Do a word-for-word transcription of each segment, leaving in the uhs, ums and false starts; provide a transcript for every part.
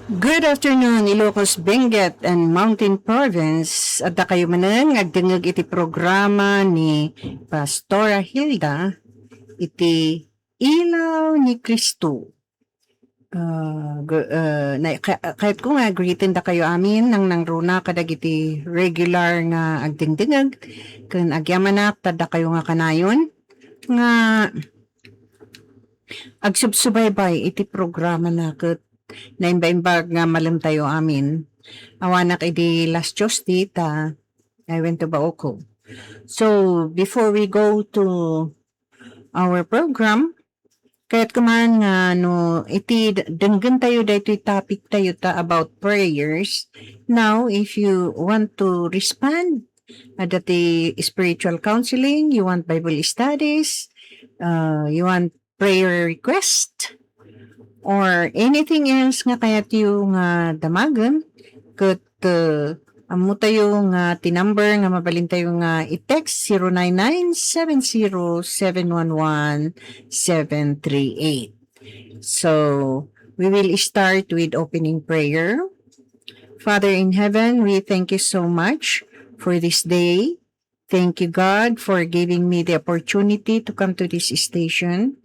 Good afternoon, Ilocos, Benguet, and Mountain Province. Adda kayo manen nga agdengngeg iti programa ni Pastora Hilda, iti Ilaw ni Cristo. Ah, gu-, ah, na-, ka-, kayatko nga greetenda kayo amin, nangnangruna kadagiti regular nga agdengdengngeg, ken agyamanak, tadda kayo nga kanayon, nga agsubsubaybay iti programana ket naimbaimbag nga malemtayo amin. Awanak idi last Tuesday ta I went to Baoco. So, before we go to our program, kayatko man nga no iti d-, denggentayo daytoy topic tayo ta about prayers. Now, if you want to respond, adda ti spiritual counseling, you want Bible studies, uh, you want prayer request, or anything else nga kayatyo nga damagen, ket, uh, ammotayo nga ti number nga mabalintayo nga i-text, zero nine nine seven zero seven one one seven three eight. So, we will start with opening prayer. Father in heaven, we thank you so much for this day. Thank you, God, for giving me the opportunity to come to this station.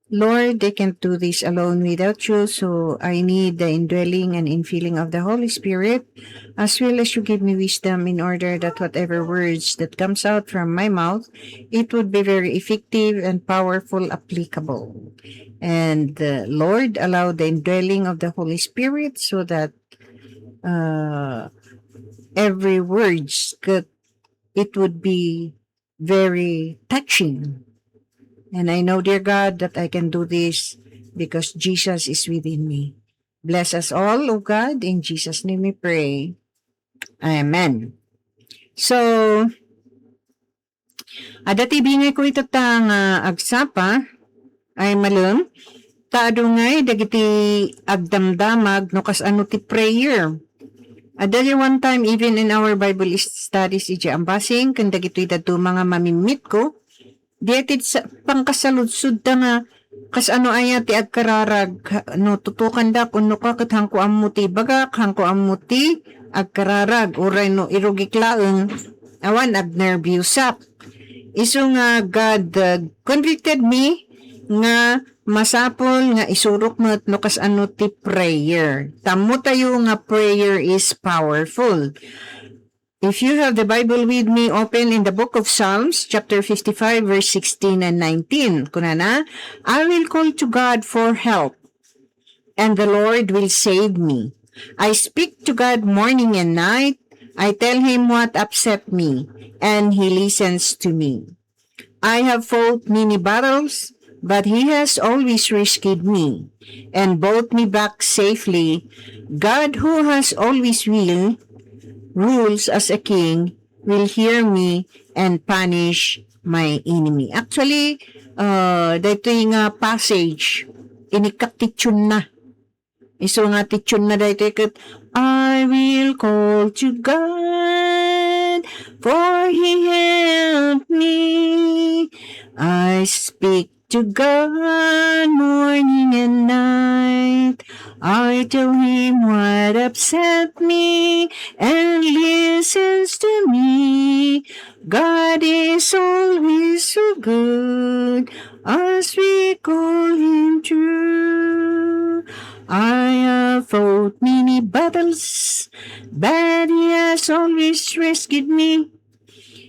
Lord, I can't do this alone without you, so I need the indwelling and infilling of the Holy Spirit, as well as you give me wisdom in order that whatever words that comes out from my mouth, it would be very effective and powerful, applicable. And, uh, Lord, allow the indwelling of the Holy Spirit so that, uh, every words could, it would be very touching. And I know, dear God, that I can do this because Jesus is within me. Bless us all, O God. In Jesus' name we pray. Amen. So, adda ti bingayko ita ta nga agsapa, ay malem, ta adu ngay dagiti agdamdamag no kasano ti prayer. Adda di one time, even in our Bible is-, studies, idiay Ambasing, ken dagitoy dadduma nga mamimmitko, di ti sa-, pangkasaludsodda nga, kasano aya ti agkararag, ha-, no tutukandak, wenno ka ket hanko ammo ti ibagak, hanko ammo ti agkararag, uray no irugik laeng, awan, agnerbiusak. Isu nga God, uh, convicted me nga masapul nga isurok met no kasano ti prayer. Tammo tayo nga prayer is powerful. If you have the Bible with me, open in the book of Psalms, chapter fifty-five, verse sixteen and nineteen. Kunana, "I will call to God for help, and the Lord will save me. I speak to God morning and night. I tell him what upset me, and he listens to me. I have fought many battles, but he has always rescued me and brought me back safely. God, who has always will, rules as a king, will hear me and punish my enemy." Actually, uh, daytoy nga passage, inikkat ti tune na. Isu nga ti tune na daytoy ket, "I will call to God, for he helped me. I speak to God morning and night. I tell him what upset me, and listens to me. God is always so good as we call him true. I have fought many battles, but he has always rescued me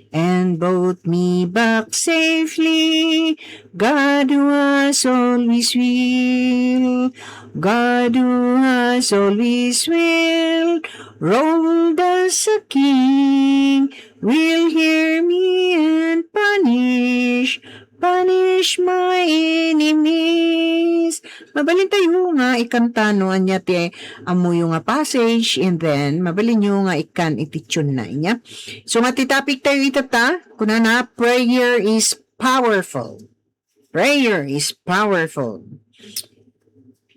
and brought me back safely. God who has always will, God who has always will, ruled as a king, will hear me and punish, punish my enemies." Mabalin tayo nga ikanta no ania ti ammoyo nga passage, and then mabalinyo nga ikkan iti tune na inya. So nga ti topic tayo ita ta, kunana, prayer is powerful. Prayer is powerful.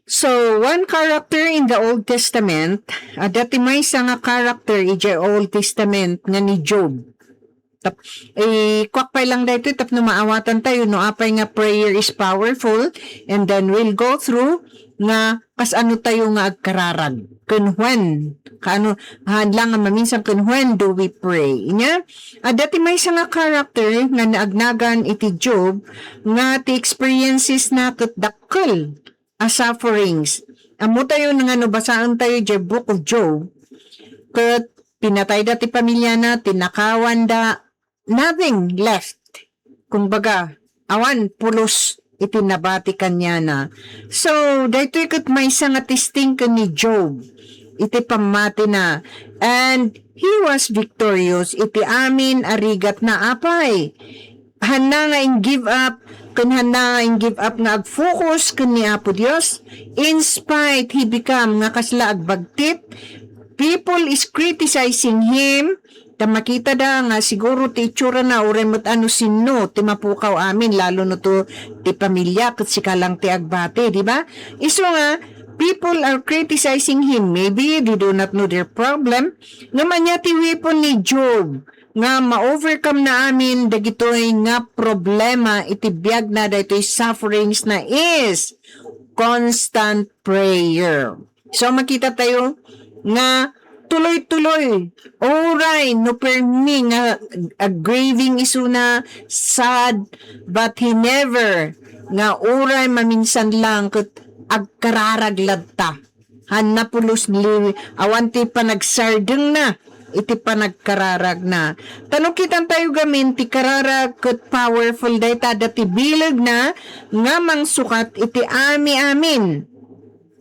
So, one character in the Old Testament, adda ti maysa nga character idiay Old Testament nga ni Job. Tap-, eh, kuak pay lang daytoy tapno maawatan tayo no apay nga prayer is powerful, and then we'll go through nga kas ano tayo nga agkararag ken when, kaano, haan lang nga maminsan ken when do we pray. Inya, adda ti maysa nga character nga naagnagan iti Job nga ti experiences na ket dakkel a sufferings. Ammo tayo nga no basaen tayo diay Book of Job, ket pinatayda ti pamiliana, tinakawanda, nothing left. Kumbaga, awan pulos iti nabati kaniana. So, daytoy ket maysa nga testing ken ni Job iti pammatina. And he was victorious iti amin a rigatna, apay. Hanna nga in-give up, ken hanna nga in-give up nga ag-focus ken ni Apo Dios. In spite, he become nga kasla agbagtit. People is criticizing him. Ta makitada nga siguro ti itsurana uray met ano sinno ti mapukaw amin, lalo no to ti pamilya ket sika lang ti agbati, di ba? Isu nga, people are criticizing him. Maybe they do not know their problem. Ngem ania ti weapon ni Job nga ma-overcome na amin dagitoy nga problema iti biagna, daytoy sufferings na is constant prayer. So, makita tayo nga tuloy-tuloy, uray no permi nga ag-, grieving isuna, sad, but he never nga uray maminsan lang ket agkararag latta. Hanna pulos li-, awan ti panagsardengna iti panagkararagna. Ta no kitan tayo gamin ti kararag ket powerful dayta, adda ti bilegna nga mangsukat iti ami-amin.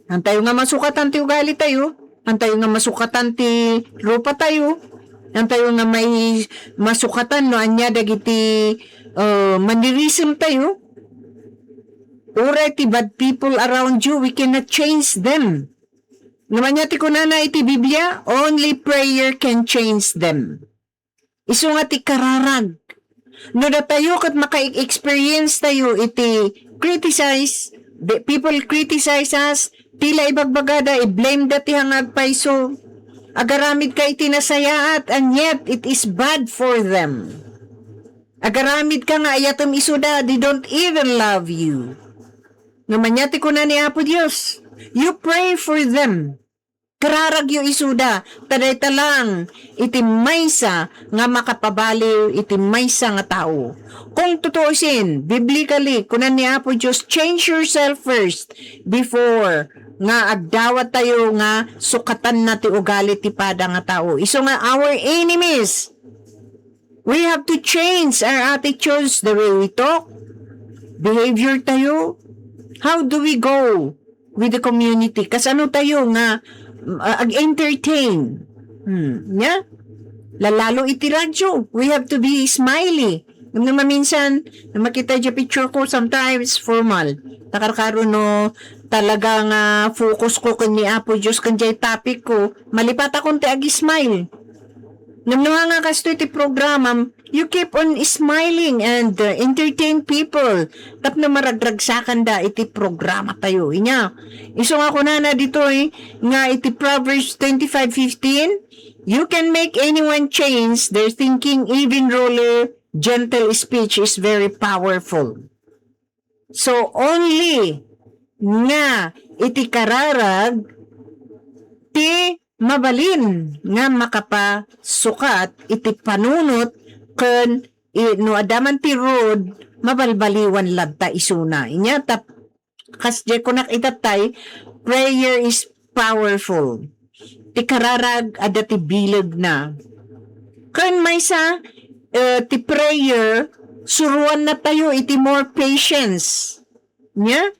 Hantayo nga masukatan ti ugali tayo, hantayo nga masukatan ti rupa tayo, hantayo nga may masukatan no ania dagiti, uh, mannerism tayo. Uray ti bad people around you, we cannot change them. Ngem ania ti kunana iti Biblia? Only prayer can change them. Isu nga ti kararag. No datayo ket maka-experience tayo iti criticize, the people criticize us, tila ibagbagada, i-blame da ti nga agpayso. Agaramid ka iti nasayaat, and yet it is bad for them. Agaramid ka nga ayatem isuda, they don't even love you. Ngem ania ti kuna ni Apo Dios? You pray for them. Kararagyo isuda, ta dayta lang iti maysa nga makapabaliw iti maysa nga tao. Kung tutuosin, biblically, kunan ni Apo Dios, "Change yourself first before nga agdawat tayo nga sukatanna ti ugali ti pada nga tao." Isu nga our enemies. We have to change our attitudes, the way we talk, behavior tayo. How do we go with the community? Kasano tayo nga, uh, ag-entertain? Hmm, nya? Lalalo iti radyo. We have to be smiley. Ngem no maminsan, no makita diay picture ko, sometimes formal. Nakarkaro no talaga nga focus ko ken ni Apo Dios ken diay topic ko, malipatakon ti ag-smile. Ngem no nga kastoy ti programam, you keep on smiling and, uh, entertain people tapno maragragsakanda iti programa tayo. Inya, isu nga kunana ditoy nga iti Proverbs twenty-five fifteen, "You can make anyone change their thinking, even ruler, gentle speech is very powerful." So, only nga iti kararag ti mabalin nga makapasukat iti panunot ken i-, no adda man ti rude, mabalbaliwan latta isuna. Inya ta, kas diay kunak itattay, prayer is powerful. Ti kararag adda ti bilegna. Ken maysa, eh, ti prayer, suruanna tayo iti more patience. Nya?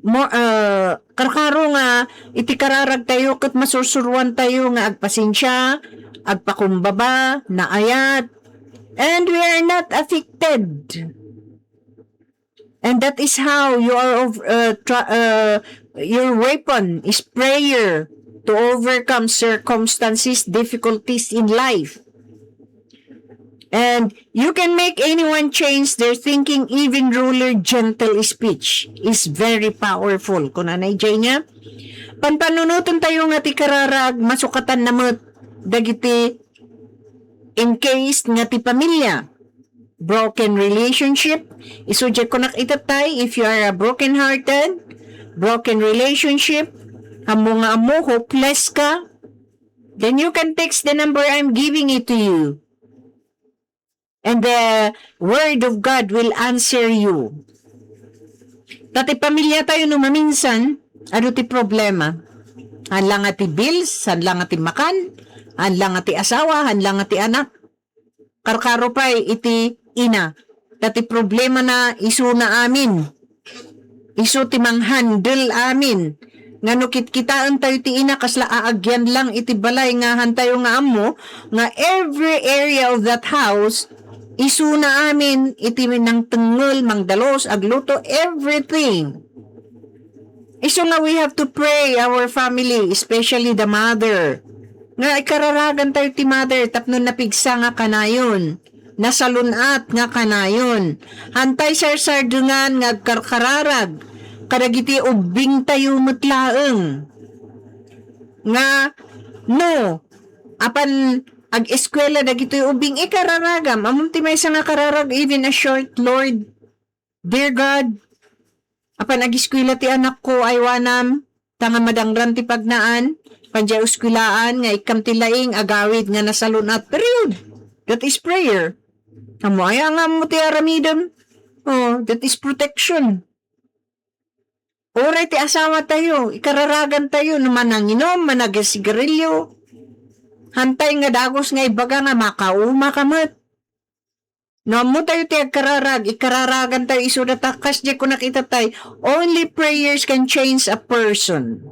Mo, ah, karkaro nga iti kararag tayo ket masursuruan tayo nga agpasensia, agpakumbaba, naayat. And we are not affected. And that is how you are ov-, uh, tra-, uh, your weapon is prayer to overcome circumstances, difficulties in life. And you can make anyone change their thinking, even ruler, gentle speech is very powerful. Kunana idiay nia, panpanunoten tayo nga ti kararag, masukatanna met dagiti In case nga ti pamilya, broken relationship, isu diay kunak itattay, if you are a broken hearted, broken relationship, ammo nga ammo, hopeless ka, then you can text the number I'm giving it to you. And the Word of God will answer you. Ta ti pamilya tayo no maminsan, adu ti problema. Haan la nga ti bills, haan la nga ti makan, haan la nga ti asawa, haan la nga ti anak. Karkaro pay iti ina. Ta ti problemana isuna amin. Isu ti manghandle amin. Nga no kitkitaentayo ti ina, kasla aagyan lang iti balay nga hantayo nga ammo, nga every area of that house, isuna amin iti nangtengngel, mangdalus, agluto, everything. Isu nga we have to pray our family, especially the mother. Nga ikararagantayo ti mother tapno napigsa nga kanayon. Nasalun-at nga kanayon. Hantay sarsardengan nga agkarkararag kadagiti ubbingtayo met laeng. Nga, no, apan ag-eskuela dagitoy ubbing, ikararagam. Ammom ti maysa nga kararag, even a short, Lord, Dear God, apan ag-eskuela ti anakko, aywanam, ta nga madangran ti pagnaan, apan diay eskuelaan nga ikkam ti laing agawid nga nasalun-at, period. That is prayer. Ammo aya nga ammo ti aramidem? Oh, that is protection. Uray ti asawatayo, ikararagantayo no mananginom, managsigarilyo. Hantay nga dagus nga ibaga nga makauma ka met. No ammotayo ti agkararag, ikararagantayo isu data, kas diay kunak itattay, only prayers can change a person.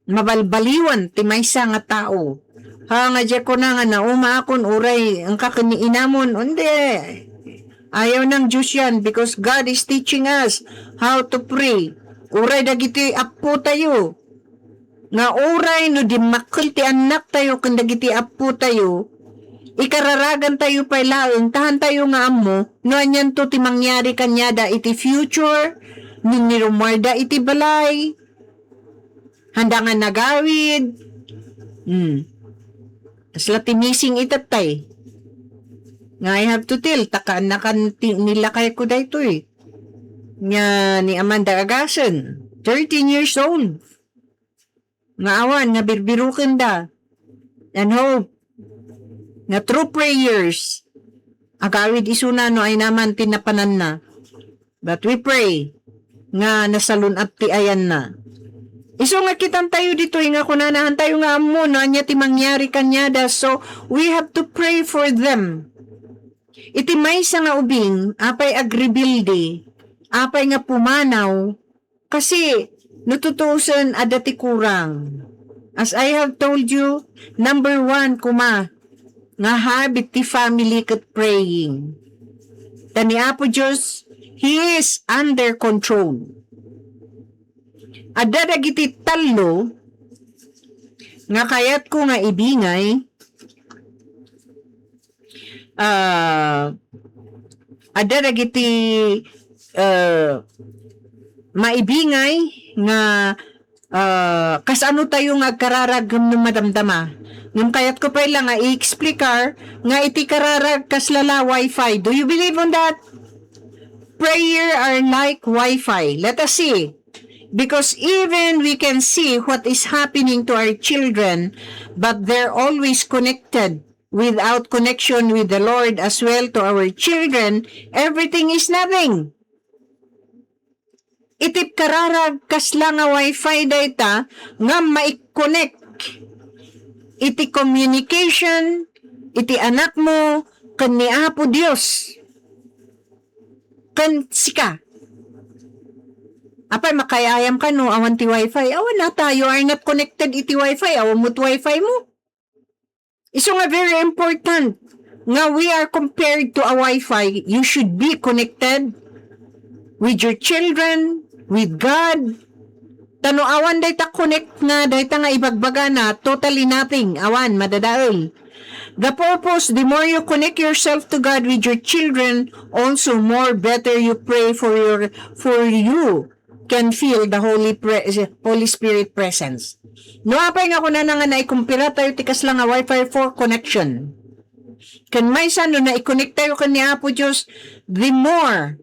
Mabalbaliwan ti maysa nga tao. Ha, nga diay kuna nga naumaakon, uray, inka ken ni inamon, undi. Ayaw nang Diyos yan, because God is teaching us how to pray. Uray dagiti appotayo, nga uray no dimmakkel ti annaktayo ken dagiti appotayo, ikararagantayo pay laeng, ta haantayo nga ammo no anianto ti mangyari kaniada iti future, no ni rummuarda iti balay, haanda nga nagawid. Hmm. Kasla ti missing itattay. Nga I have to tell, ta kaannakan ti, ni lakayko daytoy. Nga ni Amanda Agasen, thirteen years old. Nga awan, nga birbirukenda. And hope. Nga through prayers, agawid isuna no ayna man ti napananna. But we pray nga nasalun-at ti ayanna. Isu nga kitantayo ditoy nga kunana, haantayo nga ammo no ania ti mangyari kaniada. So, we have to pray for them. Iti maysa nga ubing, apay agrebilde, apay nga pumanaw, kasi no tutuosen, adda ti kurang. As I have told you, number one, kuma, nga habit ti family ket praying. Ta ni Apo Dios, He is under control. Adda dagiti tallo nga kayatko nga ibingay, ah, adda dagiti, ah, maibingay nga, ah, kasano tayo nga agkararag ngem no madamdama. Ngem kayatko pay la nga i-explicar nga iti kararag kasla la wifi. Do you believe on that? Prayer are like wifi. Let us see. Because even we can see what is happening to our children, but they're always connected. Without connection with the Lord as well to our children, everything is nothing. Iti kararag, kasla nga wifi dayta nga mai-connect iti communication iti anakmo ken ni Apo Dios ken sika. Apay, makayayam ka no awan ti wifi? Awan na ta, you are not connected iti wifi. Awan mo't wifi mo. Isu nga very important nga we are compared to a wifi. You should be connected with your children, with God. Ta no awan dayta connect nga, dayta nga ibagbagana, totally nothing. Awan, madadael. The purpose, the more you connect yourself to God with your children, also more better you pray for your, for you can feel the Holy Pre-, Holy Spirit presence. No apay nga kunana nga naikumpiratayo ti kasla nga Wi-Fi four connection, ken maysa no naikonek tayo ken ni Apo Dios, the more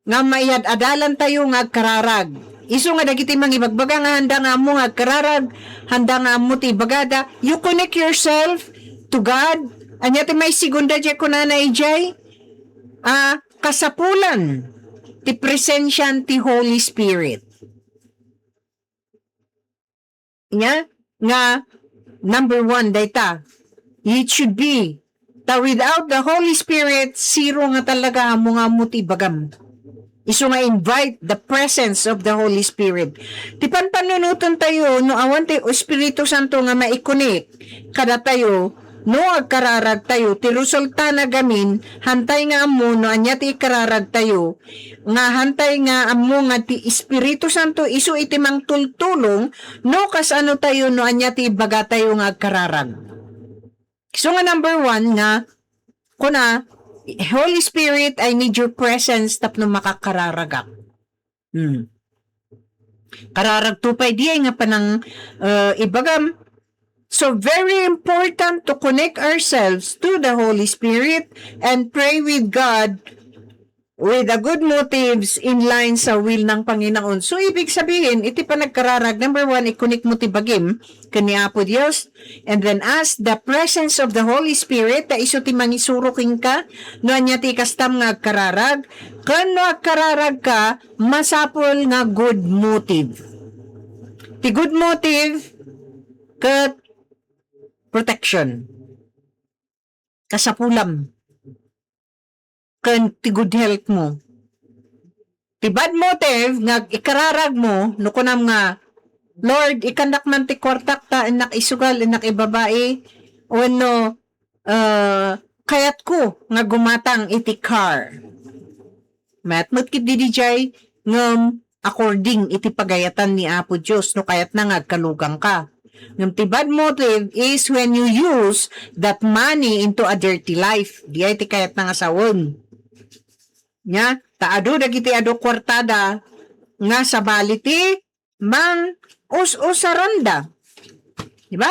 nga maiyad-adalan tayo nga agkararag. Isu nga dagiti mangibagbaga nga handa nga ammo nga agkararag, handa nga ammo ti ibagada, you connect yourself to God. Ania ti maisegunda diay kunana idiay? Ah, kasapulan ti presensian ti Holy Spirit. Nya, nga number one, dayta. It should be. Ta without the Holy Spirit, zero nga talaga ammo nga ammo ti ibagam. Isu nga invite the presence of the Holy Spirit. Ti panpanunoten tayo, no awan ti Espiritu Santo nga maikonek kadatayo, no agkararag tayo, ti resultana gamin, hantay nga ammo no ania ti ikararag tayo, nga hantay nga ammo nga ti Espiritu Santo isu iti mangtultulong no kasano tayo, no ania ti ibagatayo nga agkararag. So nga number one nga, kuna, "Holy Spirit, I need your presence tapno makakararagak." Hmm. Kararagto pay diay nga panang, uh, ibagam. So, very important to connect ourselves to the Holy Spirit and pray with God with a good motives in line sa will ng Panginoon. So, ibig sabihin, iti panagkararag, number one, i-connect mo ti bagim ken ni Apo Dios, and then ask the presence of the Holy Spirit, ta isu ti mangisuro kenka, no ania ti kastam nga agkararag, ken no agkararag ka, masapul nga good motive. Ti good motive, ket protection. Kasapulam. Ken ti good health mo. Ti bad motive nga ikararag mo, no kunam nga, "Lord, ikannak man ti kuartak ta innak isugal, innak ibabai," wenno, uh, "Kayatko nga gumatang iti car." Mayat met ketdi diay, ngem according iti pagayatan ni Apo Dios no kayatna nga agkalugangka. Ngem ti bad motive is when you use that money into a dirty life. Diay ti kayatna nga sawen. Nya, ta adu dagiti adu kuartada nga sabali ti mang-us-usaranda. Di ba?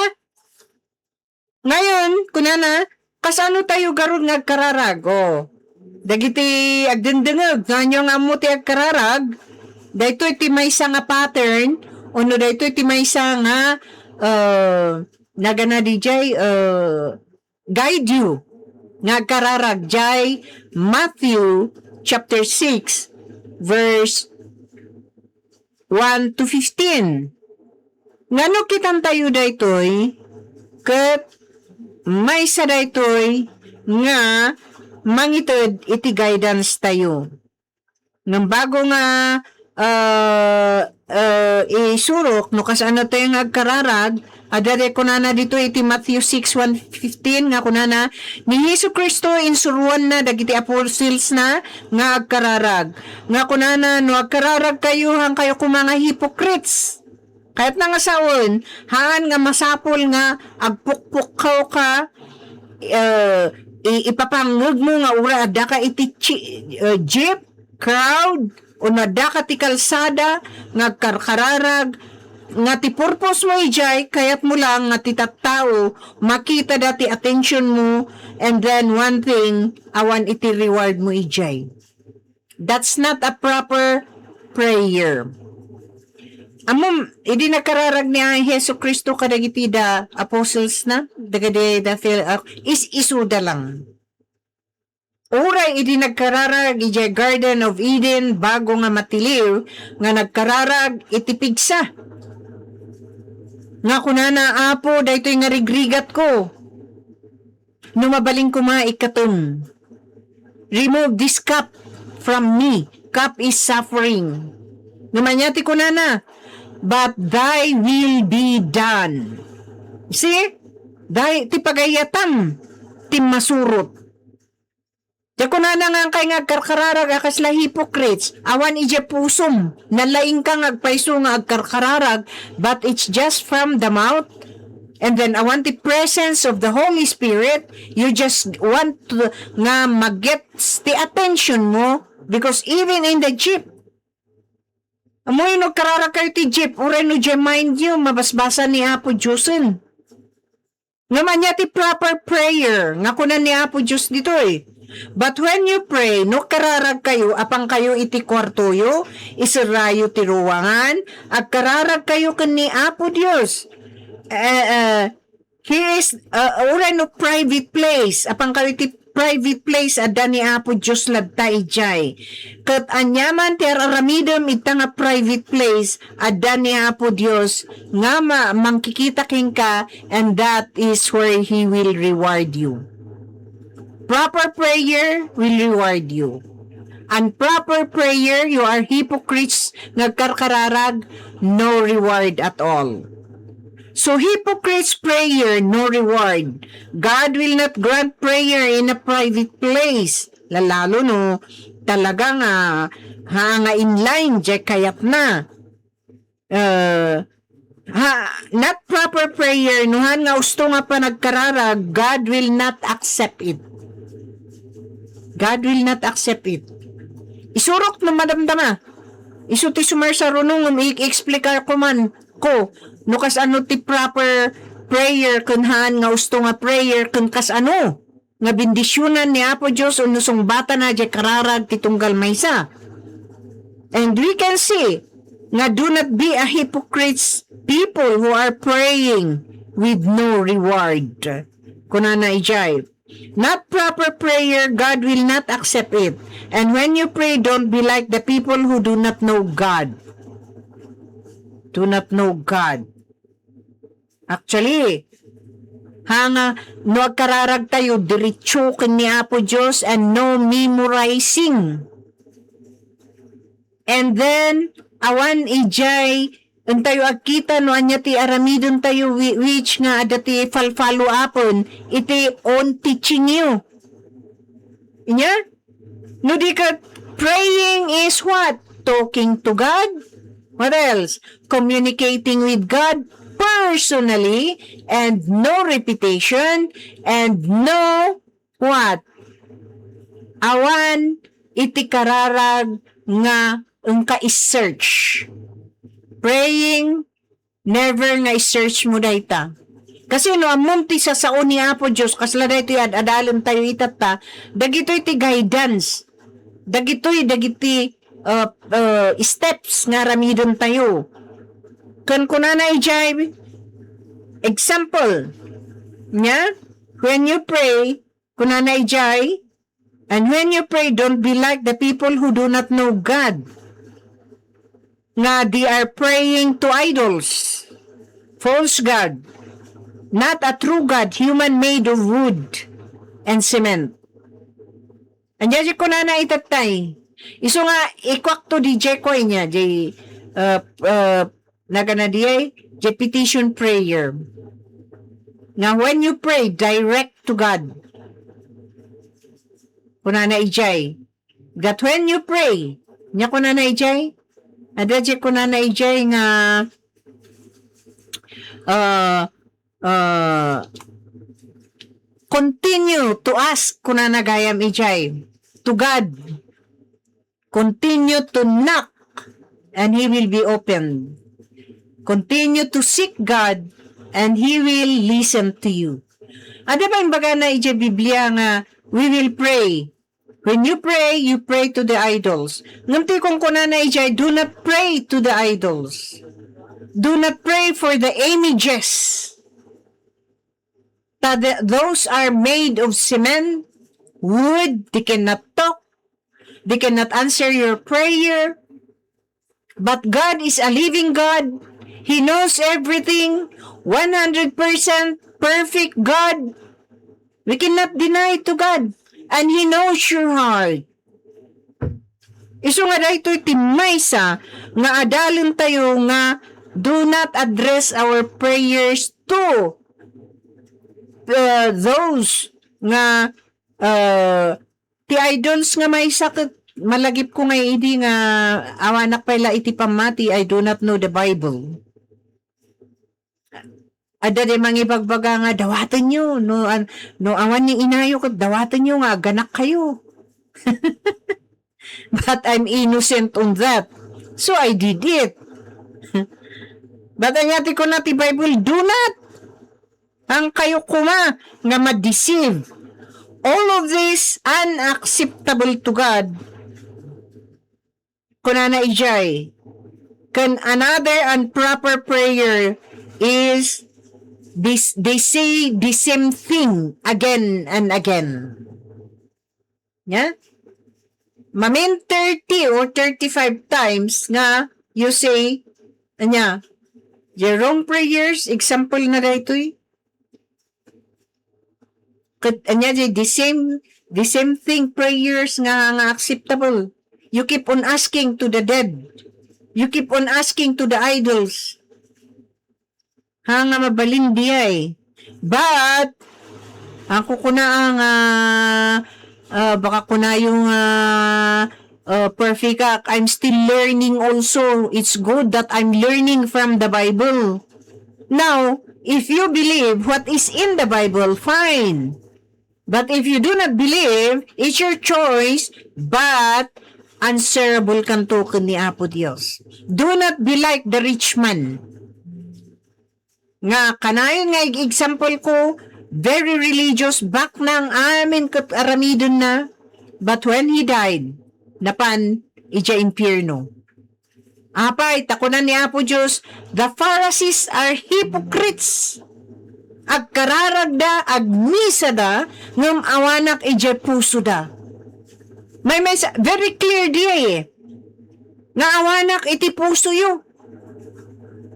Ngayon, kunana, kasano tayo garud nga agkararag? O, dagiti agdengdengeg, nga ania nga ammo ti agkararag, daytoy ti maysa nga pattern, wenno daytoy ti maysa nga, uh, nagana didiay, uh, guide you nga agkararag, diay Matthew chapter six, verse one to fifteen. Ngano kitan tayo daytoy? Ket maysa daytoy nga mangited iti guidance tayo. Ngem bago nga, ah, ah, isurok no kasano tayo nga agkararag, adda ti kunana dito iti Matthew six one fifteen nga kunana, ni Jesu-Cristo insuroanna dagiti apostles na nga agkararag. Nga kunana, "No agkararag kayo, han kayo koma nga hypocrites." Kayatna nga sawen, haan nga masapul nga agpukpukkaw ka, eh, i-, ipapangngeg mo nga uray adda ka iti chi-, eh, jeep, crowd, o nadda ka ti kalsada nga agkarkararag, nga ti purpose mo idiay, kayat mo lang nga ti tattao makita da ti attention mo, and then one thing, awan iti reward mo idiay. That's not a proper prayer. Ammom, idi nagkararag ni Jesu-Cristo kadagiti da apostles na, dagiti da Phil-, ah, is-isuda lang. Uray idi nagkararag idiay Garden of Eden, bago nga matiliw, nga nagkararag iti pigsa. Nga kunana, "Apo, daytoy nga rigrigatko. No mabalin koma, ikkatem. Remove this cup from me." Cup is suffering. Ngem ania ti kunana, "But thy will be done." See? Thy, ti pagayatam, ti masurot. Ti kunana nga, "Hankay nga agkarkararag a kasla hypocrites, awan idiay pusom, nalaingka nga agpayso nga agkarkararag, but it's just from the mouth." And then, awan ti presence of the Holy Spirit, you just want to, nga magets ti attention mo, because even in the jeep, Ammoyo no agkararagkayo ti jeep, uray no diay mind yo, mabasbasa ni Apo Diosen. Ngem ania ti proper prayer nga kuna ni Apo Dios ditoy? But when you pray, no agkararagkayo, apankayo iti kuartoyo, iserrayo ti ruangan, agkararagkayo ken ni Apo Dios. Eh, eh, He is, uh, uray no private place, apankayo iti private place, adda ni Apo Dios latta idiay. Ket aniaman ti ar-aramidem ita nga private place, adda ni Apo Dios nga ma-, mangkikita kenka, and that is where He will reward you. Proper prayer will reward you. Improper prayer, you are hypocrites, nga agkarkararag, no reward at all. So, hypocrites prayer, no reward. God will not grant prayer in a private place. Lalalo no, talaga nga, ha, nga in line, diay kayatna. Uh, ha, not proper prayer, no han nga usto nga panagkararag, God will not accept it. God will not accept it. Isurok no madamdama. Isu ti sumarsaruno ngem i-explicar ko man ko no kasano ti proper prayer ken haan nga usto nga prayer ken kasano nga bendisionan ni Apo Dios wenno sungbatana diay kararag ti tunggal maysa. And we can see nga do not be a hypocrites people who are praying with no reward. Kunana idiay, not proper prayer, God will not accept it. And when you pray, don't be like the people who do not know God. Do not know God. Actually, ha nga, no agkararag tayo, diretso ken ni Apo Dios and no memorizing. And then, awan idiay, entayo agkita no ania ti aramiden tayo, whi-, which nga adda ti fal-, follow-upen, iti own teaching you. Inya? No di ket, praying is what? Talking to God? What else? Communicating with God personally and no repetition and no what? Awan iti kararag nga engka i-search. Praying, never nga i-search mo dayta. Kasi no ammom ti sasao ni Apo Dios, kasla daytoy ad-adalen tayo itatta, dagitoy ti guidance. Dagitoy, dagiti, uh, uh, steps nga aramiden tayo. Ken kunana idiay, example, nia, when you pray, kunana idiay, and when you pray, don't be like the people who do not know God, nga they are praying to idols, false god, not a true God, human made of wood and cement. Ania diay kunana itattay? Isu nga, ikuakto diay ko inya, diay, uh, uh, nagana diay, diay petition prayer. Nga when you pray, direct to God. Kunana idiay. That when you pray, nia kunana idiay? Adda diay kunana idiay nga, uh, uh, continue to ask, kunana gayam idiay, to God. Continue to knock, and He will be opened. Continue to seek God, and He will listen to you. Adda ba imbagana idiay Biblia nga we will pray? When you pray, you pray to the idols. Ngem ti kunkunana idiay, do not pray to the idols. Do not pray for the images. Ta the, those are made of cement, wood, they cannot talk, they cannot answer your prayer. But God is a living God. He knows everything. One hundred percent perfect God. We cannot deny to God. And He knows your heart. Isu nga daytoy ti maysa nga adalen tayo nga do not address our prayers to, uh, those nga, uh, ti idols nga maysa ket malagipko nga idi nga awanak pay la iti pammati, I do not know the Bible. Adda diay mangibagbaga nga, "Dawatenyo, no, an-, no awan ni inayo ket dawatenyo nga agganakkayo." But I'm innocent on that. So I did it. But ania ti kuna ti Bible, do not. Haankayo koma nga ma-deceive. All of this unacceptable to God. Kunana idiay, ken another improper prayer is this, they say the same thing again and again. Yeah? Mamin thirty or thirty-five times nga you say, ania, your wrong prayers, example na daytoy. Ket ania, the same, the same thing, prayers nga, nga acceptable. You keep on asking to the dead. You keep on asking to the idols. Ha, nga mabalin diay. But, ako kuna nga, ah, baka kunayo nga, ah, perfect ka. I'm still learning also. It's good that I'm learning from the Bible. Now, if you believe what is in the Bible, fine. But if you do not believe, it's your choice, but answerable kanto ken ni Apo Dios. Do not be like the rich man. Nga kanayon nga ig-example ko, very religious, baknang amin ket aramidenna. But when he died, napan idiay impierno. Apay, ta kuna ni Apo Dios, "The Pharisees are hypocrites." Agkararagda, agmisada, ngem awanak idiay pusoda. Maymaysa, very clear diay eh. Nga awanak iti pusoyo.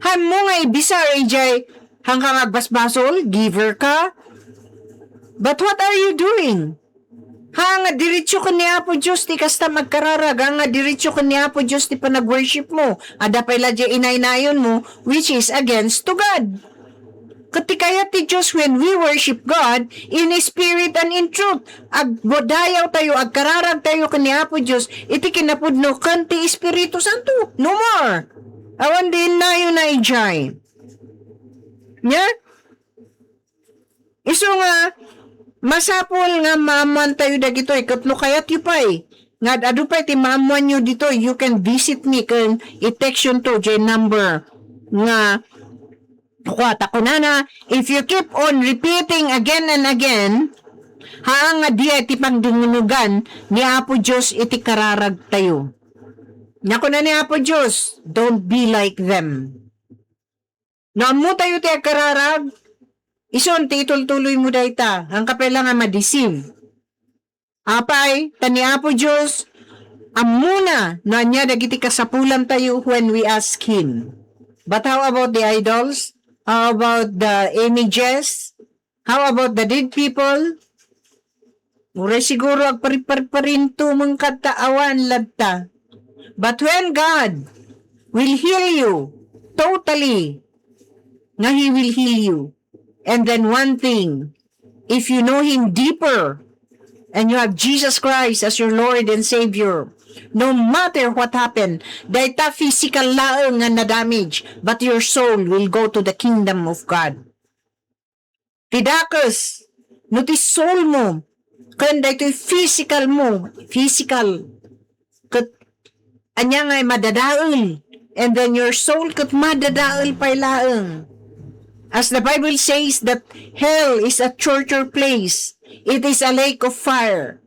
Haanmo nga ibisar idiay, haanka nga agbasbasol, giver ka. But what are you doing? Ha, nga diretso ken ni Apo Dios ti kasta agkararag, ha, nga diretso ken ni Apo Dios ti panag-worship mo. Adda pay la diay inaynayon mo, which is against to God. Ket ti kayat ti Dios when we worship God in spirit and in truth. Agdayawtayo, agkararagtayo ken ni Apo Dios iti kinapudno ken ti Espiritu Santo. No more. Awan diay innayon idiay. Nia? Isu nga, masapul nga maammoantayo dagitoy, ket no kayatyo pay, nga ad-adu pay ti maammoanyo ditoy, you can visit me, ken i-text yonto diay number nga, kua, ta kunana, if you keep on repeating again and again, haan nga diay ti pangdungugan ni Apo Dios iti kararagtayo. Nia kuna ni Apo Dios, "Don't be like them." No ammotayo ti agkararag, isun ti itultuloymo dayta, haanka pay la nga ma-deceive. Apay, ta ni Apo Dios, ammona no ania dagiti kasapulantayo when we ask Him. But how about the idols? How about the images? How about the dead people? Uray siguro agpariparparinto man kadta, awan latta. But when God will heal you totally, nga He will heal you. And then one thing, if you know Him deeper, and you have Jesus Christ as your Lord and Savior, no matter what happened, dayta physical laeng nga na-damage, but your soul will go to the kingdom of God. Ti dakes, no ti soul mo, ken daytoy physical mo, physical, ket ania nga madadael, and then your soul ket madadael pay laeng. As the Bible says that hell is a torture place, it is a lake of fire.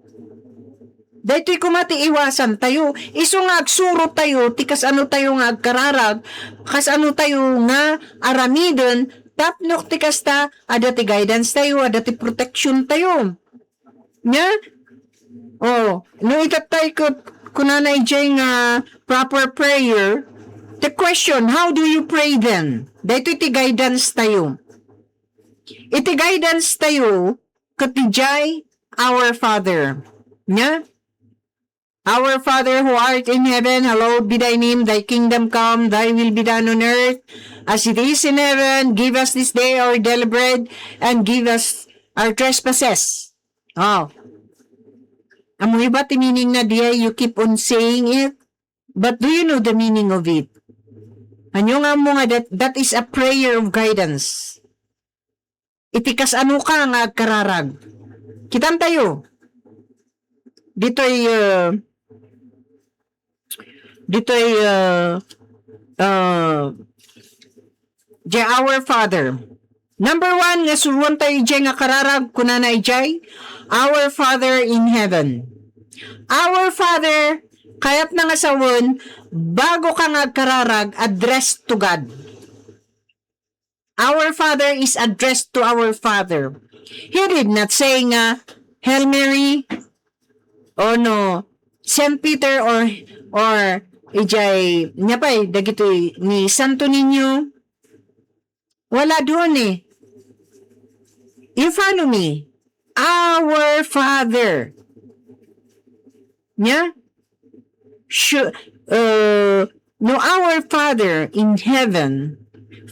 Daytoy koma ti iwasantayo. Isu nga agsurotayo ti kasanotayo nga agkararag, kasanotayo nga aramiden, tapno ti kasta, adda ti guidance tayo, adda ti protection tayo. Nia? Oh, no itattay ket kunana idiay nga proper prayer, the question, how do you pray then? Daytoy ti guidance tayo. Iti guidance tayo, ket idiay Our Father. Nia? "Our Father who art in heaven, hallowed be thy name, thy kingdom come, thy will be done on earth as it is in heaven. Give us this day our daily bread, and give us our trespasses." Oh. Ammoyo ba ti meaning na diay, you keep on saying it? But do you know the meaning of it? Ania nga ammo nga that, that is a prayer of guidance. Iti kasano ka nga agkararag. Kitantayo. Ditoy, uh, ditoy, uh, uh, Jay Our Father. Number one, nga suruan tayo jay nga kararag, kunana ijay, Our Father in Heaven. Our Father, kayatna nga sawen, bago ka nga agkararag, address to God. Our Father is addressed to our Father. He did not say nga, "Hail Mary," or no, "Saint Peter," or, or ijay, nya pay, dagitoy ni Santo Niño. Wala doon eh. You follow me? Our Father. Nya? Shu-, uh, no, Our Father in heaven,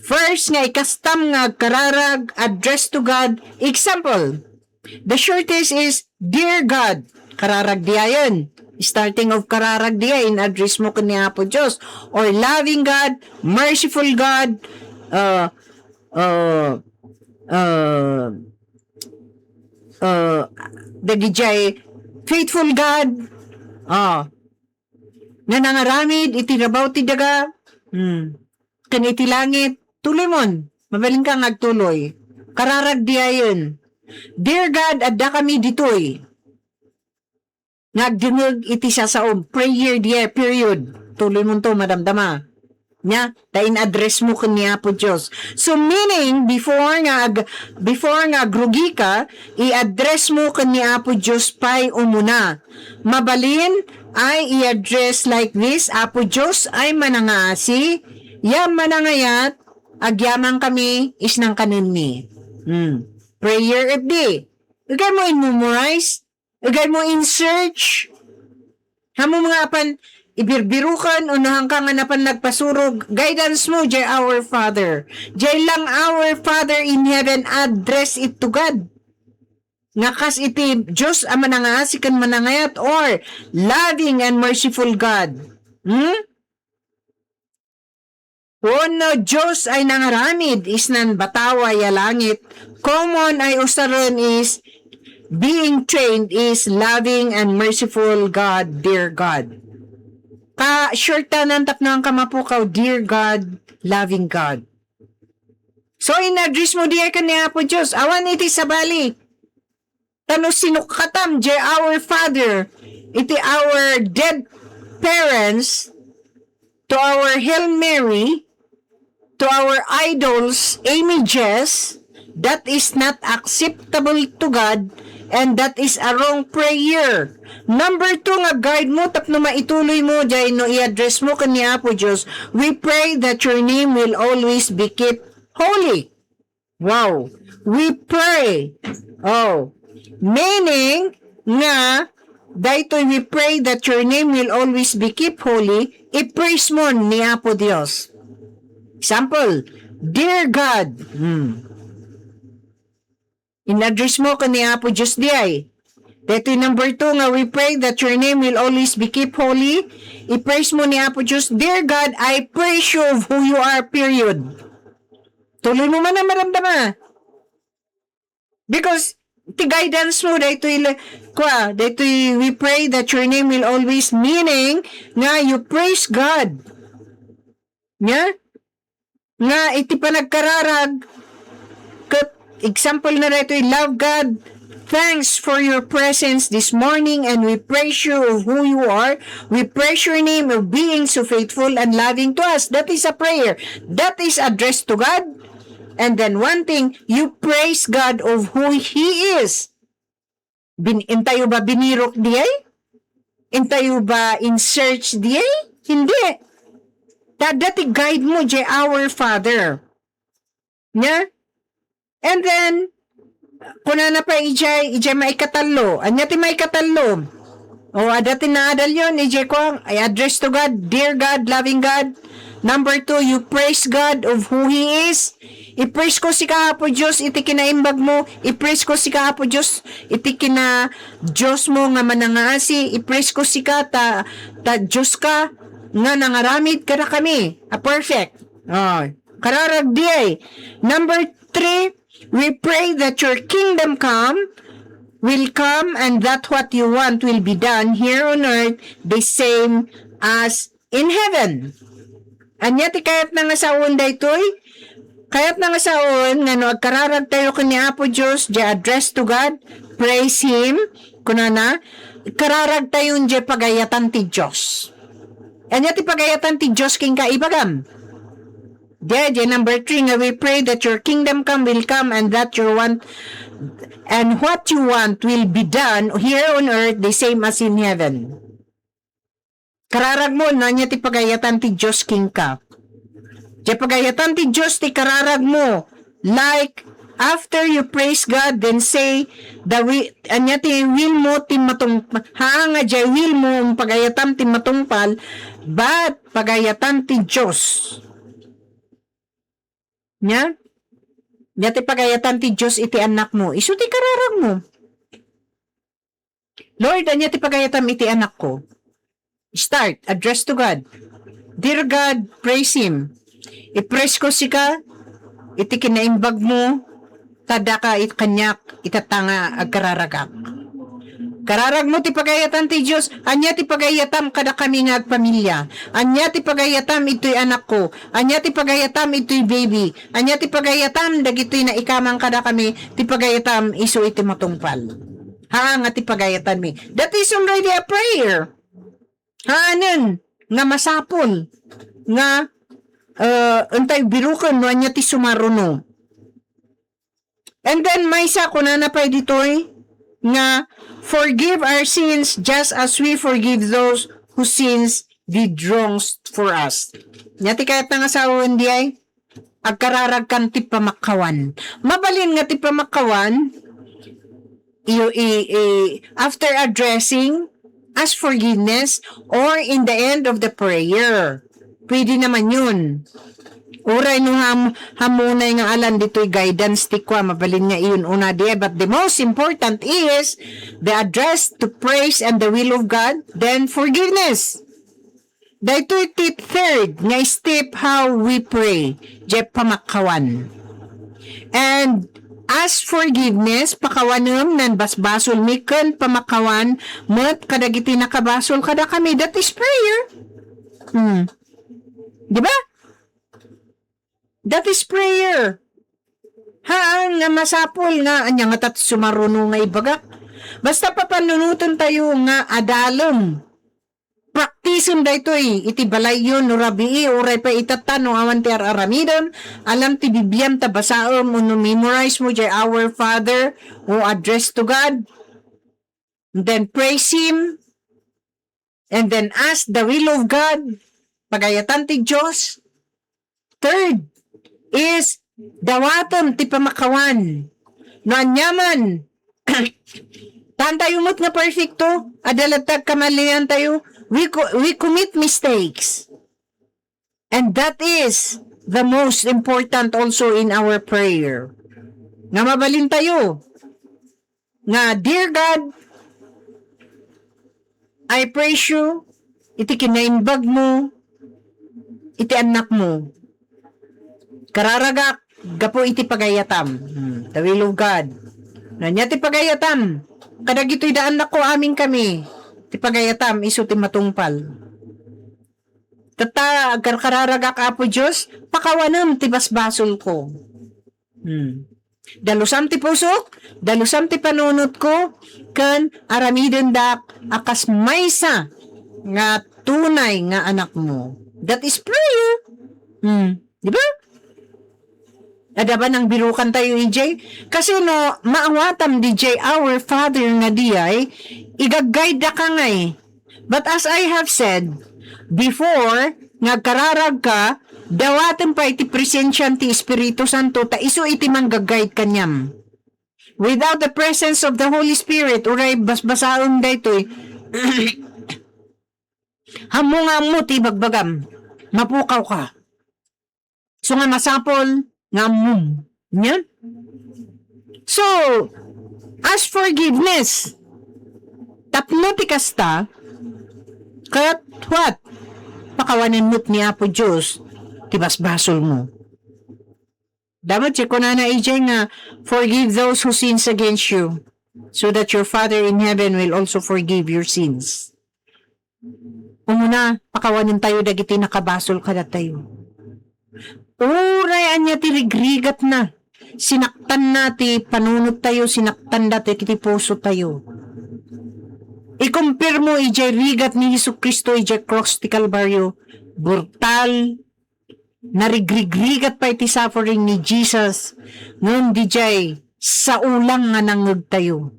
first nga ikastam nga agkararag, address to God. Example, the shortest is, "Dear God," kararag diayen. Starting of kararag diay, in-address mo ken ni Apo Dios. Or loving God, merciful God, uh, uh, uh, uh, dagijay faithful God, ah, nga nangaramid iti rabaw ti daga, hmm, ken iti langit, tuloy mon, mabalinka nga agtuloy. Kararag diayen. Dear God, addakami ditoy. Nga agdengngeg iti sasaom, prayer diay, period. Tuloy monto, madamdama. Nya, ta in-address mo ken ni Apo Dios. So, meaning, before nga ag-, before nga agrugika, i-address mo ken ni Apo Dios pay umuna. Mabalin ay i-address like this, "Apo Dios ay manangaasi, ya manangayat, agyamankami, isnang kanenmi." Hmm. Prayer of the day. Ikay mo in-memorize, Agay mo in search. Haanmo nga apan ibirbiruken, o no haanka nga napan nagpasurog, guidance mo, jay Our Father. Jay lang Our Father in heaven, address it to God. Nga kas iti Dios a manangaasi ken manangayat or loving and merciful God. Hmm? Wenno Dios ay nangaramid isnan batawa ya langit. Common ay usaren is being trained is loving and merciful God, dear God. Ka-shortanan tapno haanka mapukaw, dear God, loving God. So, in-address mo diay ken ni Apo Dios. Awan iti sabali. Ta no sinukkatam jay Our Father iti our dead parents, to our Hail Mary, to our idols, images, that is not acceptable to God, and that is a wrong prayer. Number two nga guide mo tapno maituloy mo jay no i-address mo ken ni Apo Dios, "We pray that your name will always be kept holy." Wow. We pray. Oh. Meaning nga, daytoy "We pray that your name will always be kept holy," i-praise mo ni Apo Dios. Example, "Dear God," hmm. In-address mo ken ni Apo Dios diay. Daytoy number two nga, "We pray that your name will always be kept holy." I-praise mo ni Apo Dios, "Dear God, I praise you of who you are," period. Tuloy mo man ang maramdama. Because, ti guidance mo, daytoy le-, kwa, daytoy, "We pray that your name will always," meaning, nga you praise God. Nya? Nga iti panagkararag, ket example na daytoy, "Love God, thanks for your presence this morning, and we praise you of who you are. We praise your name of being so faithful and loving to us." That is a prayer. That is addressed to God. And then one thing, you praise God of who He is. Bin-, intayo ba binirok diay? Intayo ba in search diay? Hindi. Ta adda ti guide mo, jay Our Father. Nya? And then, kunana pa ijay, ijay maikatallo. Anya ti maikatallo? O, adda ti naadalyon, ijay kuang, I address to God, "Dear God, loving God." Number two, you praise God of who He is. I-praise ko sika, Apo Dios, iti kinaimbag mo. I-praise ko sika, Apo Dios, iti kina Dios mo nga manangaasi. I-praise ko sika, ta, ta Dios ka nga nangaramid kadakami a perfect. Oh, kararag diay. Number three, we pray that your kingdom come, will come, and that what you want will be done here on earth the same as in heaven. Ania ti kayatna nga saoen daytoy? Kayatna nga saoen nga no agkararagtayo ken ni Apo Dios, the address to God, praise Him, kunana, kararagtayo diay pagayatan ti Dios. Ania ti pagayatan ti Dios kenka, ibagam? Diay, diay number three nga we pray that your kingdom come will come and that your want and what you want will be done here on earth the same as in heaven. Kararagmo, no ania ti pagayatan ti Dios kenka. Diay pagayatan ti Dios ti kararagmo. Like, after you praise God, then say, the wi-, ania ti will mo ti matung-, ha, nga diay will mo, pagayatam ti matungpal, but pagayatan ti Dios. Nia? Nia ti pagayatan ti Dios iti annakmo. Isu ti kararagmo. Lord, ania ti pagayatam iti anakko? Start, address to God. Dear God, praise Him. I-praise ko sika iti kinaimbagmo, ta daka it kaniak itatta nga agkararagak. Kararagmo ti pagayatan ti Dios, ania ti pagayatam kadakami nga agpamilya? Ania ti pagayatam itoy anakko? Ania ti pagayatam itoy baby? Ania ti pagayatam dagitoy naikamang kadakami? Ti pagayatam isu iti matungpal. Haan nga ti pagayatanmi. That is already a prayer. Haanen nga masapul nga, uh, intay biruken no ania ti sumaruno. And then, maysa, kunana pay ditoy nga, "Forgive our sins just as we forgive those whose sins did wrongs for us." Nia ti kayatna nga saoen diay? Agkararagkan ti pamakkawan. Mabalin nga ti pamakkawan, i-, i-, i-, after addressing, ask forgiveness, or in the end of the prayer. Pwede naman yun. Uray no ham-, hamunay nga alan ditoy guidance ti kua, mabalin nga iyun una diay. But the most important is the address to praise and the will of God, then forgiveness. Daytoy ti third nga step how we pray, diay pamakkawan. And as forgiveness, pakawanem nan basbasolmi ken pamakkawan met kadagiti nakabasol kadakami. That is prayer. Hmm. Di ba? That is prayer. Haan nga masapul nga ania nga tat sumaruno nga ibagak. Basta papanunoten tayo nga adalem. Praktisen daytoy iti balayyo no rabii, uray pay itatta no awan ti ar-aramidem, alam ti Bibliam ta basaem wenno memorize mo diay Our Father o Address to God. And then praise Him. And then ask the will of God. Pagayatan ti Dios. Third is dawatem ti pamakkawan. No aniaman, haan tayo met nga perfecto, adda latta kamalian tayo, we co-, we commit mistakes. And that is the most important also in our prayer. Nga mabalin tayo, nga, "Dear God, I praise you iti kinaimbag mo iti annak mo. Kararagak gapu iti pagayatam." Hmm, the will of God. Ania ti pagayatam? Kadagitoy da annakko, amin kami. Ti pagayatam, isu ti matungpal. Tatta, agkarkararagak, Apo Dios, pakawanem ti basbasolko. Hmm. Dalusam ti pusok, dalusam ti panunotko, ken aramidendak a kas maysa nga tunay nga anakmo. That is prayer. Hmm. Di ba? Adda ba nang birukan tayo, E J? Kasi no, maawatam D J, Our Father nga diay, igagguide da ka ngay. But as I have said before, nga agkararag ka, dawaten pay ti presensian ti Espiritu Santo, ta isu iti manggagguide kaniam. Without the presence of the Holy Spirit, uray basbasaem daytoy, ammo nga ammo ti ibagbagam, mapukaw ka. So nga masapul nga ammom. Nia? So, as forgiveness, tapno ti kasta, ket what? Pakawanen met ni Apo Dios ti basbasolmo. Dapat ti kunana idiay nga, "Forgive those who sins against you, so that your Father in heaven will also forgive your sins." Umuna, pakawanentayo dagiti nakabasol kadatayo. Uray ania ti rigrigatna, sinaktanna ti panunottayo, sinaktanna ti, ti pusotayo. Ikumpirmo idiay rigat ni Jesu-Cristo idiay cross ti Kalbario, brutal, narigrigrigat pay ti suffering ni Jesus, ngem didiay saulang nga nangngegtayo.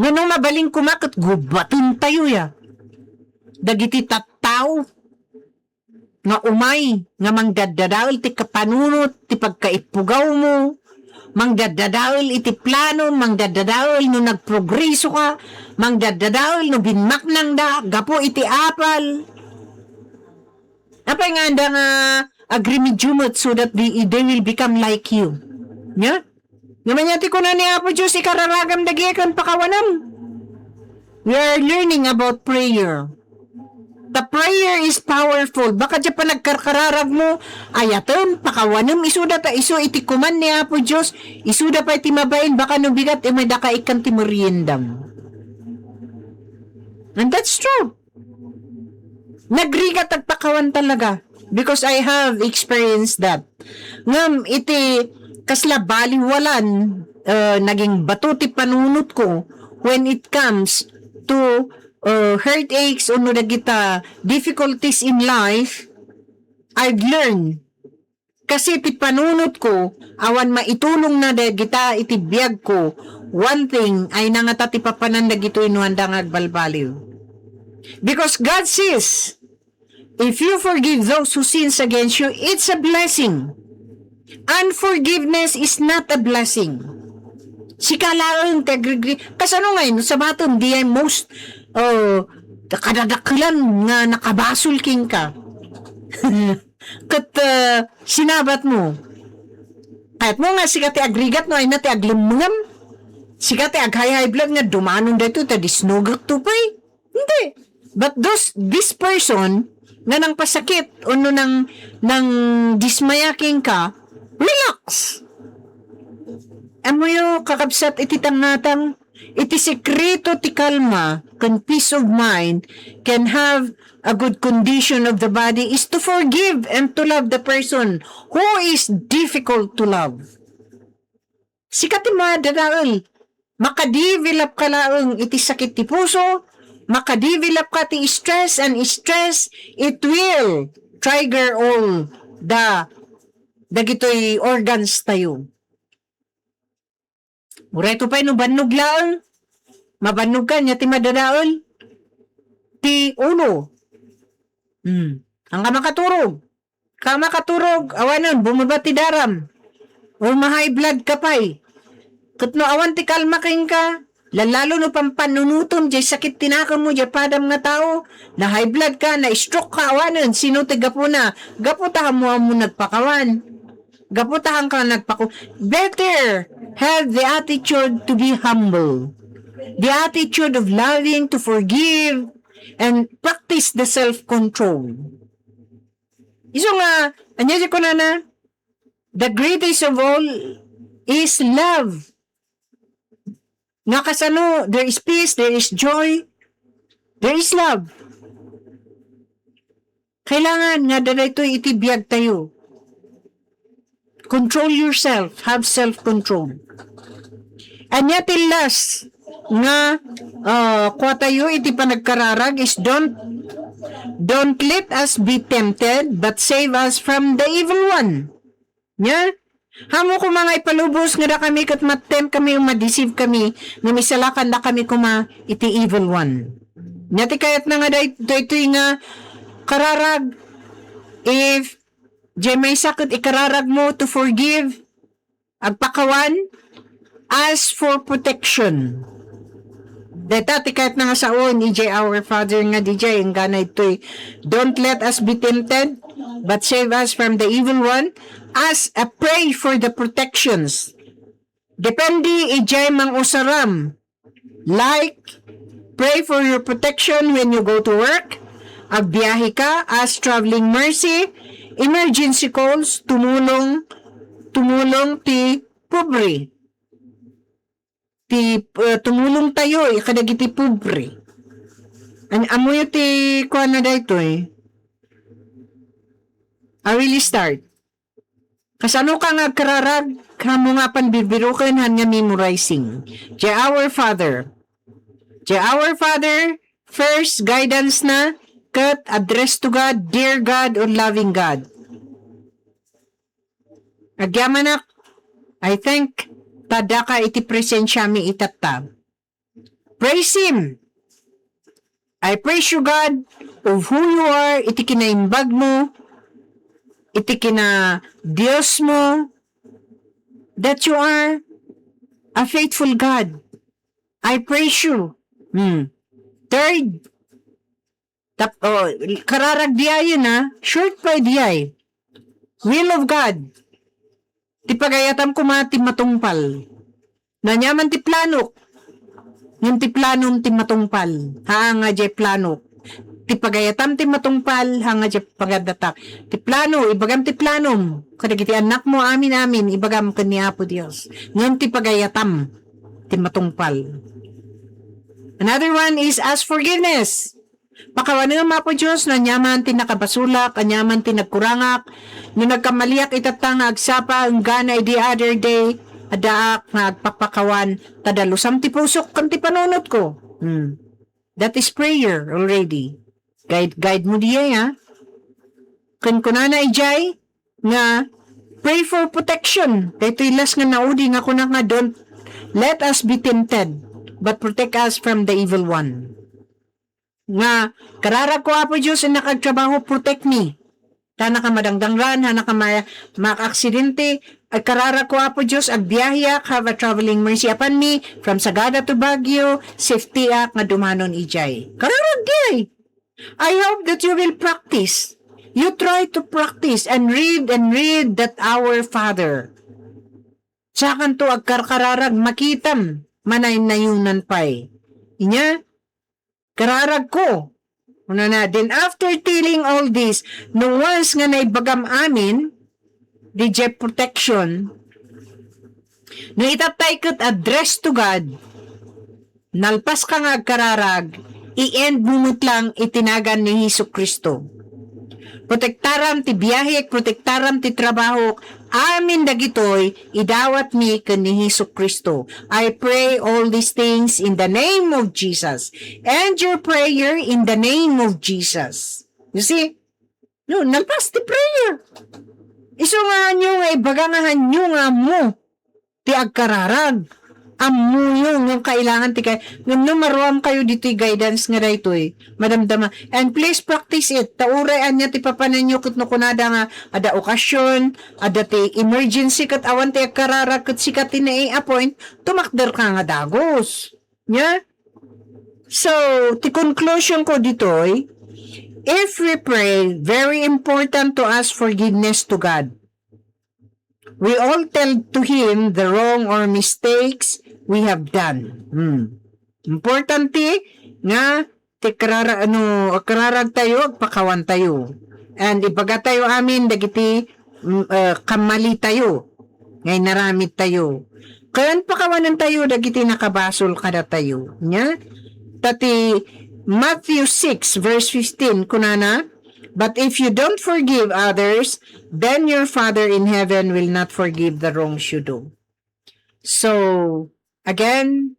Ngano mabalin koma ket gubatentayo ya dagiti tattao nga umay nga mangdaddadael ti kapanunot ti pagkaippugawmo, mangdaddadael iti plano, mangdaddadael no nagprogreso ka, mangdaddadael no binmaknangda gapu iti apal. Apay nga anda nga agrimedyo met so that they, they will become like you? Nya? Ngem ania ti kuna ni Apo Dios, ikararagam dagiti ken pakawanem. We are learning about prayer. The prayer is powerful. Baka diay panagkarkararag mo, ayatem, pakawanem, isuda ta isu iti kuman ni Apo Dios, isuda pay ti mabain, baka no bigat, imaydaka ikkan ti meriendam. And that's true. Nagrigat agpakawan talaga because I have experienced that. Ngem iti kasla baliwalan, uh, naging bato ti panunotko when it comes to, uh, heartaches o no dagita difficulties in life, I've learned kasi ti panunotko, awan maitulongna dagita iti biagko. One thing, ay nangata ti papanan dagitoy no anda nga agbalbaliw. Because God says, if you forgive those who sins against you, it's a blessing. Unforgiveness is not a blessing. Sika laeng ti agrigri-, kasano ngay no sabatem diay most, uh, kadadakkelan nga nakabasol kenka? Ket, uh, sinabat mo. Kayat mo nga sika ti agrigat no ay na ti aglemmengem? Sika ti ag-high high blood nga dumanon daytoy ta disnogek to pay? Hindi. But those, this person nga nangpasakit o no nang, nang dismaya kenka, relax. Ammoyo, kakabsat, iti tangngatang, iti sekreto ti kalma ken peace of mind can have a good condition of the body is to forgive and to love the person who is difficult to love. Sika ti madadael, makadevelop ka laeng iti sakit ti puso, makadevelop ka ti stress, and stress, it will trigger all the, dagitoy organs tayo. Uray to pay no bannog laeng. Mabannog ka, nia ti madadael ti ulo. Hmm. Haan ka makaturog. Ka makaturog, awanen, bumaba ti daram. O ma-high blood ka pay. Ket no awan ti kalma kenka, lallalo no pampanunotem jay sakit ti nakemmo jay padam nga tao, na-high blood ka, na-stroke ka, awanen, sino ti gapuna? Gapu ta ammo-ammo nagpakawan. Gapu ta haanka nagpaku-, better have the attitude to be humble. The attitude of loving, to forgive, and practice the self-control. Isu nga, ania ti kunana? The greatest of all is love. Nga kasano, there is peace, there is joy, there is love. Kailangan nga daytoy iti biag tayo. Control yourself, have self-control. Ania ti last nga, ah, kuatayo iti panagkararag is don't, don't let us be tempted, but save us from the evil one. Nia? Haan mo koma nga ipalubos nga dakami ket ma-tempt kami o ma-deceive kami, ngem isalakandakami koma iti evil one. Nia ti kayatna nga day-, daytoy nga kararag, if diay maysa ket ikararag mo to forgive, agpakawan, ask for protection. Dayta ti kayatna nga saoen, idiay Our Father nga didiay, enggana ditoy, "Don't let us be tempted, but save us from the evil one." Ask, uh, pray for the protections. Depende idiay mang-usaram. Like, pray for your protection when you go to work. Agbiahe ka, ask traveling mercy. Emergency calls, tumulong, tumulong ti pobre. ti, uh, tumulong tayo, eh, kadagiti pobre. An-, amoyo ti kuana daytoy. I will start. Kasano ka nga agkararag? Haan mo nga panbibiruken, haan nga memorizing. Diay Our Father. Diay Our Father, first guidance na, ket address to God, dear God or loving God. Agyamanak, I think, ta addaka iti presensiami itatta. Praise Him. I praise you, God, of who you are, iti kinaimbag mo, iti kina Dios mo, that you are a faithful God. I praise you. Hmm. Third, tap-, oh, kararag diay na, short pa diay. Will of God. Ti pagayatam koma ti matungpal. Aniaman ti planok, ngem ti planom ti matungpal. Haan nga diay planok. Ti pagayatam ti matungpal, haan nga diay pagadatak. Ti plano, ibagam ti planom. Kadagiti annakmo, amin-amin, ibagam ken ni Apo Dios. Ngem ti pagayatam ti matungpal. Another one is ask forgiveness. Pakawanem, Apo Dios, no aniaman ti nakabasolak, aniaman ti nagkurangak, no nagkamaliak itatta nga agsapa, enggana idi other day, addaak nga agpapakawan, ta dalusam ti pusok ken ti panunotko. Hmm. That is prayer already. Guide, guide mo diay, ha? Ken kunana idiay nga, pray for protection. Daytoy last nga naudi nga kuna nga, "Don't let us be tempted, but protect us from the evil one." Nga, "Kararag ko, Apo Dios, innak agtrabaho, protect me. Ta haannak a madangdangran, haannak a ma-, maaksidente. Ay, kararag ko, Apo Dios, agbiaheak, have a traveling mercy upon me, from Sagada to Baguio, safetyak nga dumanon idiay." Kararag diay. I hope that you will practice. You try to practice and read and read that Our Father. Sakanto agkarkararag, makitam, manaynayunan pay. Inya, kararag ko. Kunana, then after telling all this, no once nga naibagam amin, diay protection, no itattay ket address to God, nalpas ka nga agkararag, i-end mo met lang iti nagan ni Jesu-Cristo. Protektaram ti biahek, protektaram ti trabahok, amin dagitoy idawatmi ken ni Jesu-Cristo. I pray all these things in the name of Jesus. End your prayer in the name of Jesus. You see? No, nalpas ti prayer. Isu nga hanyo nga ibaga nga hanyo nga ammo ti agkararag. Ammoyo nga kailangan ti kay-, ngem no maruam kayo ditoy guidance nga daytoy, madamdama. And please practice it. Ta uray ania ti papananyo ket no kunada nga adda okasyon, adda ti emergency ket awan ti agkararag ket sika ti nai-appoint, tumakder ka nga dagus. Nya? So, ti conclusion ko ditoy, if we pray, very important to ask forgiveness to God. We all tell to Him the wrong or mistakes we have done. Hmm. Importante nga ti karara-, ano, kararag tayo, agpakawan tayo. And ibaga tayo amin dagiti, mm, eh, kamali tayo, nga inaramid tayo. Ken pakawanen tayo dagiti nakabasol kadatayo. Nya? Ta ti Matthew six verse fifteen, kunana, "But if you don't forgive others, then your Father in heaven will not forgive the wrongs you do." So, again,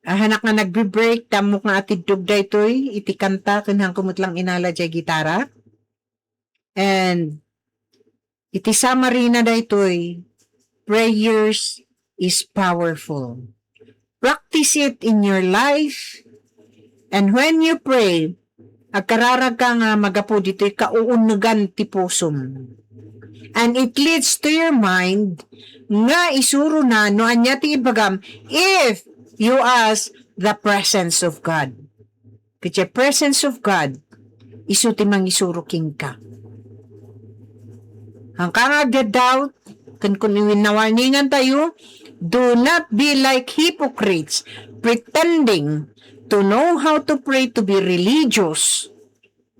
ahanak nga nagbe-break, ta ammok nga atiddog daytoy iti kanta, ken hanko met lang inala diay gitara. And iti summary na daytoy, prayers is powerful. Practice it in your life. And when you pray, agkararag ka nga magapu ditoy kauunnegan ti pusom. And it leads to your mind nga isurona no ania ti ibagam if you ask the presence of God. Ket ti presence of God, isu ti mangisuro kenka. Haanka nga agdadoubt, ken kun winnawarningan tayo, do not be like hypocrites, pretending to know how to pray, to be religious,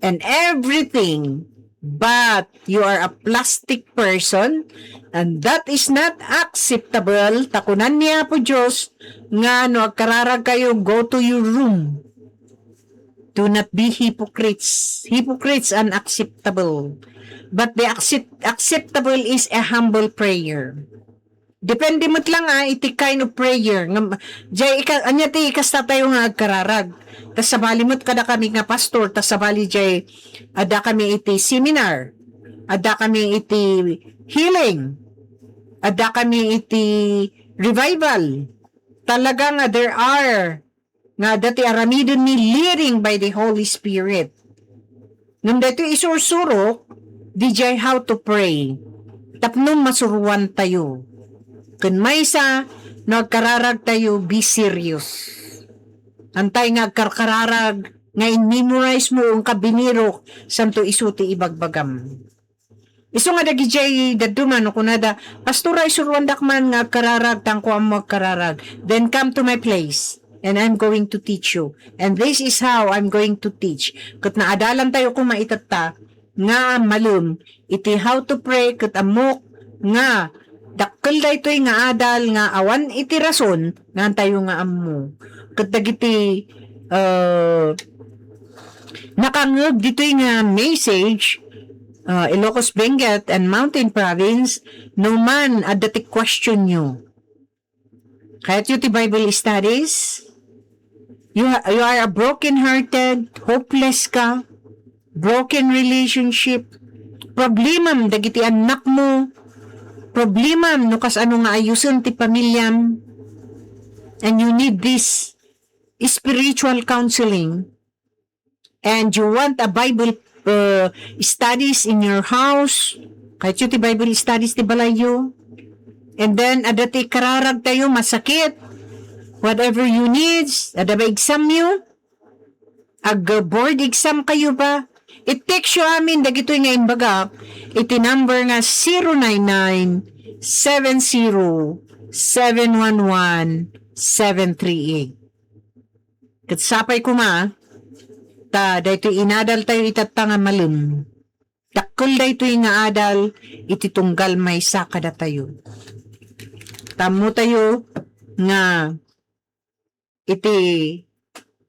and everything But you are a plastic person, and that is not acceptable. Ta kunan ni Apo Dios nga no agkararag kayo, go to your room. Do not be hypocrites. Hypocrites unacceptable. But the accept- acceptable is a humble prayer. Depende met lang, ah, iti kind of prayer. Nga, jay ika-, ania ti ikasta tayo nga agkararag. Ta sabali met kada kami nga pastor, ta sabali jay adda kami iti seminar, adda kami iti healing, adda kami iti revival. Talaga nga there are nga adda ti aramiden ni leading by the Holy Spirit. Ngem daytoy isursurok, dijay how to pray. Tapno masuruan tayo. Ken maysa, no agkararag tayo, be serious. Antay nga agkarkararag nga in-memorize mo, inka binirok, santo isu ti ibagbagam. Isu nga dagijay dadduma no kunada, "Pastora, isuruandak man nga agkararag, ta amko ammo agkararag." Then come to my place, and I'm going to teach you. And this is how I'm going to teach. Ket naadalan tayo koma itatta nga malem iti how to pray, ket ammok nga dakkel daytoy nga adal nga awan iti rason nga antayo nga ammo. Ket dagiti, uh, nakangngeg ditoy nga message, uh, Ilocos Benguet and Mountain Province, no man adda ti question nyo. Kayatyo ti Bible studies? You, ha- you are a broken-hearted, hopeless ka, broken relationship, problemam dagiti annakmo, problemam no kasano nga ayusen ti pamilyam, and you need this spiritual counseling, and you want a Bible, uh, studies in your house, kayatyo ti Bible studies ti balayyo, and then adda ti kararag tayo, masakit, whatever you needs, adda ba exam yo? Ag-board exam kayo ba? I-text yo amin dagitoy nga imbagak iti number nga zero nine nine, seven zero, seven one one, seven three eight. Ket sapay koma, ta daytoy inadal tayo itatta nga malem. Dakkel daytoy nga adal iti tunggal maysa kadatayo. Tammo tayo nga iti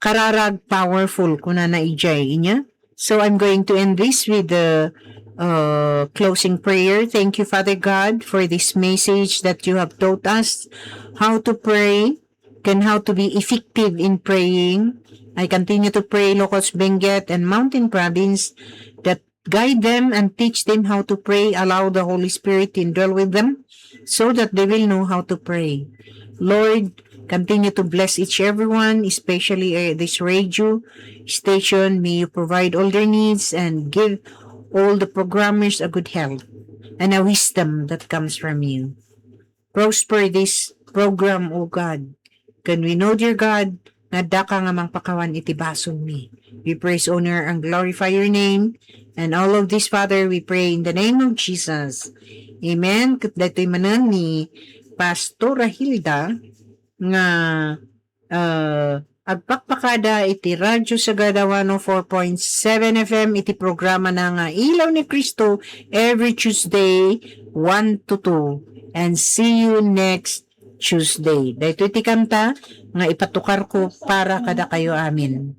kararag powerful, kunana ijay, inya. So I'm going to end this with the, uh, closing prayer. Thank you, Father God, for this message that you have taught us how to pray, can how to be effective in praying. I continue to pray, Ilocos Benguet and Mountain Province, that guide them and teach them how to pray. Allow the Holy Spirit to indwell with them so that they will know how to pray. Lord, continue to bless each everyone, especially, uh, this radio station. May you provide all their needs and give all the programmers a good health and a wisdom that comes from you. Prosper this program, O God. Can we know, dear God, nga daka nga mangpakawan iti basolmi. We praise, honor, and glorify your name. And all of this, Father, we pray in the name of Jesus. Amen. Ket daytoy manen ni Pastora Hilda nga, uh, agpakpakada iti Radyo Sagada one oh four point seven F M iti programa na nga Ilaw ni Cristo every Tuesday, one to two. And see you next Tuesday. Daytoy ti kanta nga ipatukarko para kadakayo amin.